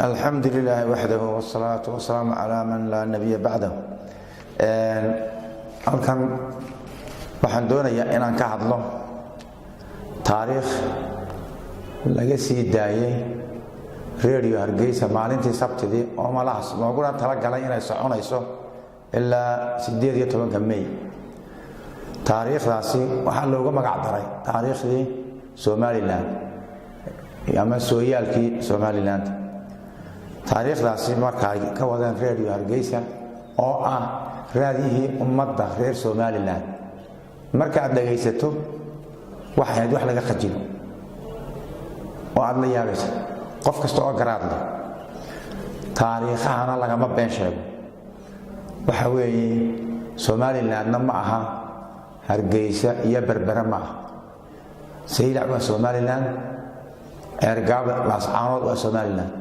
Alxamdu lilaahi waxdahu, wsalaatu wasalaamu calaa man laa nabiya bacdahu. Halkan waxaan doonayaa inaan ka hadlo taariikh laga sii daayey Radio Hargeysa maalintii Sabtidii, oo malahaas looguna talagalay inay soconayso ilaa 18-ka May. Taariikhdaasi waxaa looga magac daray taariikhdii Somaliland ama sooyaalkii Somaliland. Taariikhdaasi marka ay ka wadeen Radio Hargeysa, oo ah raadiyihii ummadda reer Somaliland, marka aad dhagaysato waxay ahayd wax laga khajilo oo aad la yaabaysa qof kasta oo garaad leh. Taariikhahana lagama been sheego. Waxa weeye, Somalilandna ma aha Hargeysa iyo Berbere ma aha. Saylac waa Somaliland, Ceergaaba, Laascaanood waa Somaliland.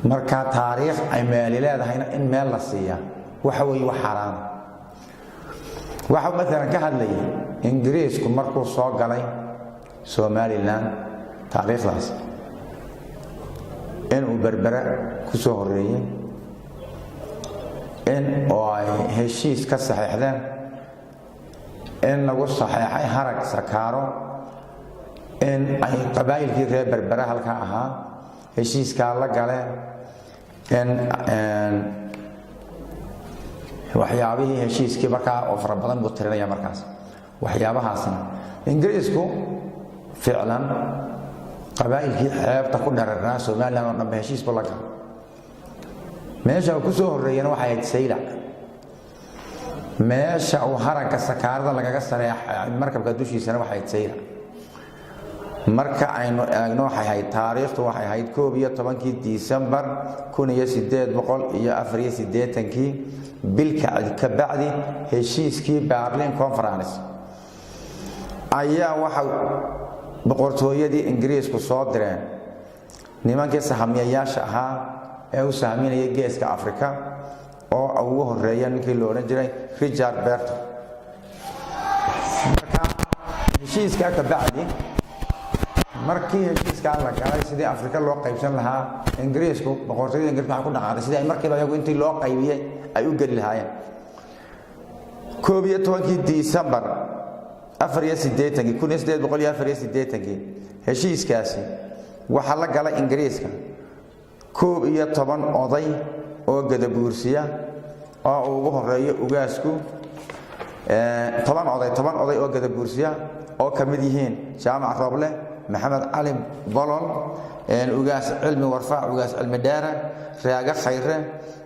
Marka taariikh ay meeli leedahayna in meel la siiyaa waxa weeye wax xaaraana. Waxau maalan ka hadlayay Ingiriisku markuu soo galay Somaliland, taariikhdaas inuu Berbere ku soo horeeyey, in oo ay heshiis ka saxeexdeen, in lagu saxeexay harag sakaaro, in ay qabaa'ilkii reer Berbere halkaa ahaa heshiiskaa la galeen, in waxyaabihii heshiiskii markaa oo fara badan buu tirinaya. Markaas waxyaabahaasna Ingiriisku ficlan qabaa'ilkii xeebta ku dhararnaa Somaliland oo dhanba heshiis buu la galay. Meesha uu ku soo horreeyana waxay ahayd Saylac. Meesha uu haragga sakaarada lagaga sareexay markabka dushiisana waxay ahayd Saylac. Marka aynu eegno, waxay ahayd taariikhdu, waxay ahayd 11-kii Disembar 1884-kii, bilka ka bacdi heshiiskii Berlin Conference, ayaa waxa boqortooyadii Ingiriisku soo direen nimankii sahamiyayaasha ahaa ee u sahminaya Geeska Afrika, oo ugu horeeya ninkii la odhan jiray Richard Burton. Marka heshiiskaa ka bacdi, markii heshiiskaa la galay sidii Afrika loo qaybsan lahaa, Ingiriisku, boqortooyada Ingiriisku waxay ku dhaqaaqday sidii ay markiiba iyagu intii loo qaybiyey ay u geli lahaayeen. 11-kii Disembar 84-kii, 1884-kii, heshiiskaasi waxaa la galay Ingiriiska 11 oday oo Gadabuursiya, oo uu ugu horeeyo ugaasku. 10 oday, 10 oday oo Gadabuursiya, oo ka mid yihiin Jaamac Rooble, Maxamed Cali Bolol, Ugaas Cilmi Warfaac, Ugaas Cilmi Dheere, Raaga Khayre,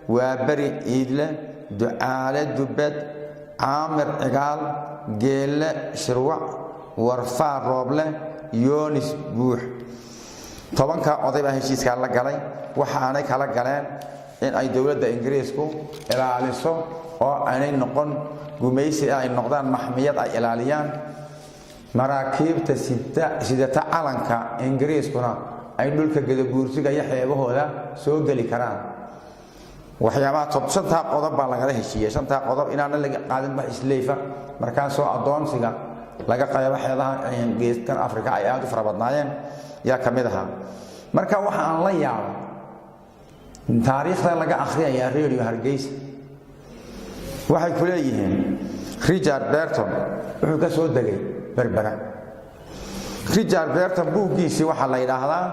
Waaberi Iidle, Ducaale Dubed, Caamir Cigaal, Geelle Shirwac, Warfaa Rooble, Yoonis Buux. 10-ka oday baa heshiiskaa la galay. Waxaanay kala galeen in ay dowladda Ingiriisku ilaaliso oo aanay noqon gumaysi, ay noqdaan maxmiyad, ay ilaaliyaan maraakiibta sidata calanka Ingiriiskuna ay dhulka Gadabuursiga iyo xeebahooda soo geli karaan. Waxyaabaha shantaa qodob baa lagala heshiiyey. Shantaa qodob inaanan laga qaadin wax isleyfa, markaasoo addoonsiga laga qaybo xeebaha Geeskan Afrika ay aada u fara badnaayeen yaa ka mid ahaa. Marka waxa aan la yaabay taariikhda laga akhriyayaa Radio Hargeysa, waxay ku leeyihiin Richard Burton wuxuu ka soo degay Berbera. Richard Burton buuggiisii waxaa la yidhaahdaa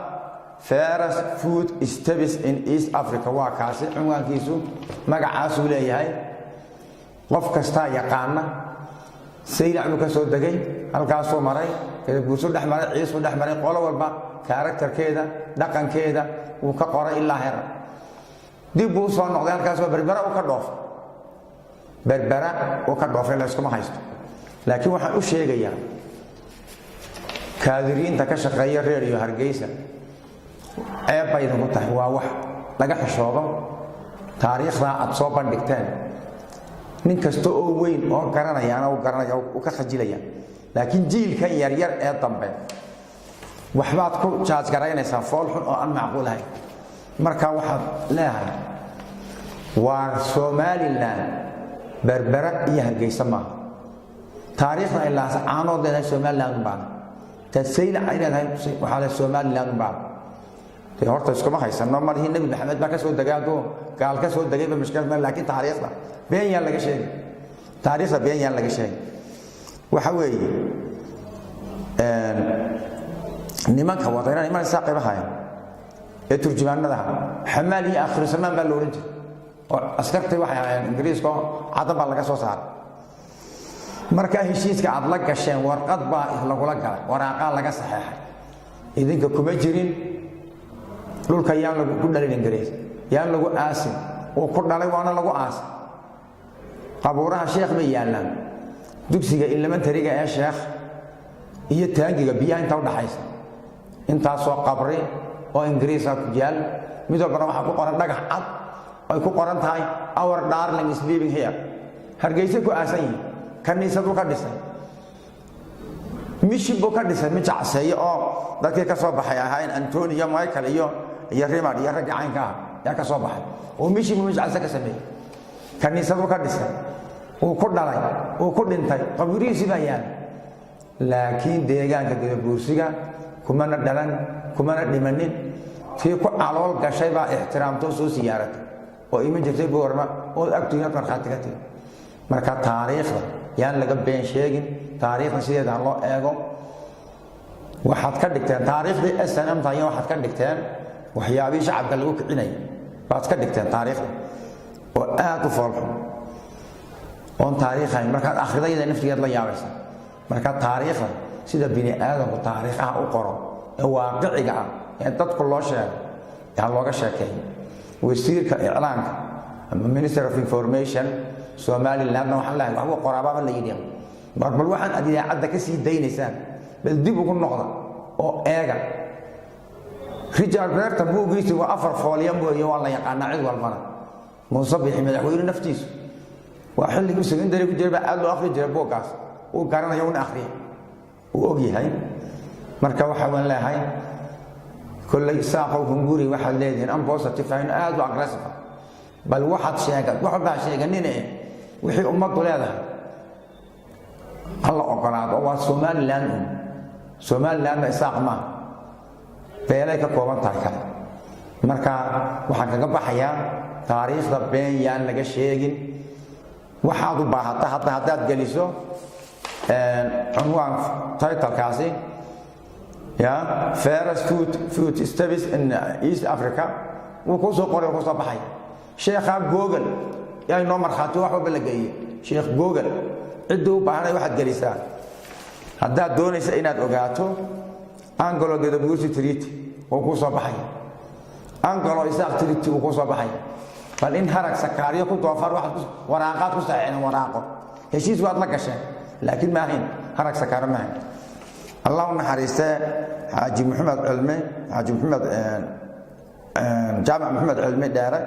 First Footsteps in East Africa. Waa kaasi cinwaankiisu, magacaasuu leeyahay, qof kastaa yaqaana. Saylac buu ka soo degay, halkaasuu maray, Gadabuursu dhex maray, Ciisuu dhex maray, qolo walba character-keeda, dhaqankeeda wuu ka qoray ilaa hera. Dib buu usoo noqday halkaasoo Berbera uu ka dhoofay. Berbera uu ka dhoofay layskuma haysto, laakiin waxaan u sheegayaa kaadiriinta ka shaqeeya Radio Hargeysa, ceeb bay idinku tahay, waa wax laga xishoodo taariikhdaa aad soo bandhigteen. Nin kasta oo weyn oo garanayaana uu garanaya, uu ka khajilaya, laakiin jiilkan yaryar ee dambe waxbaad ku jaajgaraynaysaa fool xun oo aan macquul ahayn. Marka waxaad leeyahay, waa Somaliland Berbera iyo Hargeysa maaha. Taariikhda ay Laascaanood leedahay Somaliland unbaana, ta Saylac ay leedahay waxaa le Somaliland unbaana. Dee horta iskuma haysano, malihii Nebi Maxamed baa ka soo degay, hadduu gaal ka soo degayba mushkilad ma, laakiin taariikhda been yaan laga sheegay, taariikhda been yaan laga sheegay. Waxa weeye, nimanka wadayna niman isaa qaybahayan ee turjumaanadaha xamaal iyo akhiru samaan baa la odhan jiray, oo askartii waxay ahaayeen Ingiriiska oo Cadan baa laga soo saaray. Markaa heshiiska aad la gasheen, warqad baa lagula galay, waraaqaa laga saxeexay. Idinka kuma jirin. Dhulka yaan lagu ku dhalin Ingiriis, yaan lagu aasin. Uu ku dhalay, waana lagu aasay. Qabuuraha Sheekh bay yaallaan, dugsiga elementary-ga ee Sheekh iyo taangiga biyaha inta udhaxaysa, intaasoo qabri oo Ingiriisa ku yaal. Mid walbana waxaa ku qoran dhagax cad ay ku qoran tahay "Our darling is living here." Hargeysa ku aasan yihin. Kaniisadu ka dhisay, mission buu ka dhisay, mid jacseeye oo dadkii ka soo baxay ahaayeen Antoni iyo Michael iyo Rimard iyo ragga caynka ah yaa ka soo baxay, oo mission buu mijacse ka sameeyey, kaniisadu ka dhisay. Uu ku dhalay, uu ku dhintay, qabuurihiisii baa yaala. Laakiin deegaanka Gadabuursiga kumana dhalan, kumana dhimanin. Tii ku calool gashay baa ixtiraamtoo soo siyaaratay oo iman jirtay Boorma ood agtiinaad markhaati ka tigi. Marka taariikhda yaan laga been sheegin, taariikhda sideeda ha loo eego. Waxaad ka dhigteen taariikhdii SNM tahay, waxaad ka dhigteen waxyaabihii shacabka lagu kicinayay baad ka dhigteen taariikhda, oo aad u foolxun oon taariikhayn. Markaad akhridayda naftigeed la yaabaysa. Marka taariikhda sida bini aadamku taariikhaha u qoro ee waaqiciga ah ee dadku loo sheego yaa looga sheekeeyo. Wasiirka iclaanka ama Minister of Information Somalilandna waxaan lehay, waxbuu qoraabaaba la yidhi, bal waxaan aad idaacadda ka sii daynaysaan bal dib ugu noqda oo eega. Richard Burton buuggiisi waa afar volume weeye, waa la yaqaanaa cid walbana. Muuse Bixi madaxweyne naftiisu waa xilligii secondary ku jiray baa aad loo akhri jiray buuggaas, uu garanayo, una akhriyay, uu og yahay. Marka waxa waan leeyahay, kolley saaqow hunguri waxaad leedihiin an positive ahayn, aad u aggressive. Bal waxaad sheega, wax walba ha sheeganine, wixii ummaddu leedahay hala ogolaado. Waa Somaliland un, Somalilandna Isaaq maaha, beelay ka kooban tahay kale. Marka waxaan kaga baxayaa, taariikhda been yaan laga sheegin. Waxaad u baahata hadda haddaad geliso cunwaan title-kaasi ya "First Footsteps in East Africa", wuu kuu soo qoray, kuu soo baxay. Sheekhaa Google yaa inoo markhaati, wax walba la geeyey Sheekh Google. Ciddii u baahanay waxaad gelisaa, haddaad doonaysa inaad ogaato Anglo Gadabuursi Treaty, wuu kuu soo baxaya. Anglo Isaaq Treaty wuu kuu soo baxaya. Bal in harag sakaaryo ku doofaar waxaad waraaqaad ku saxiixeen, waraaqo heshiis waad la gasheen, laakiin ma ahayn harag sakaaro, ma ahayn. Allah u naxariistee Xaaji Maxamed Cilmi, Xaaji Maxamed Jaamac Maxamed Cilmi Dheere,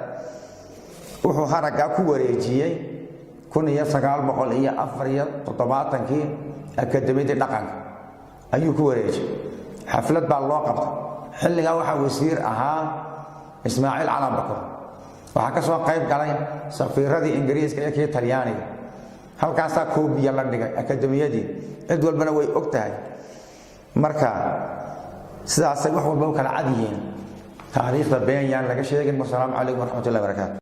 wuxuu haraggaa ku wareejiyey 1974-kii akademiyadii dhaqanka ayuu ku wareejiyey. Xaflad baa loo qabtay. Xilligaa waxaa wasiir ahaa Ismaaciil Cala Bakor. Waxaa ka soo qayb galay safiiradii Ingiriiska iyo kii Talyaaniga. Halkaasaa koobiya la dhigay akademiyadii, cid walbana way og tahay. Marka sidaasay wax walba u kala cad yihiin. Taariikhda been yaan laga sheegin. Wasalaamu calaykum waraxmatullahi barakaatu.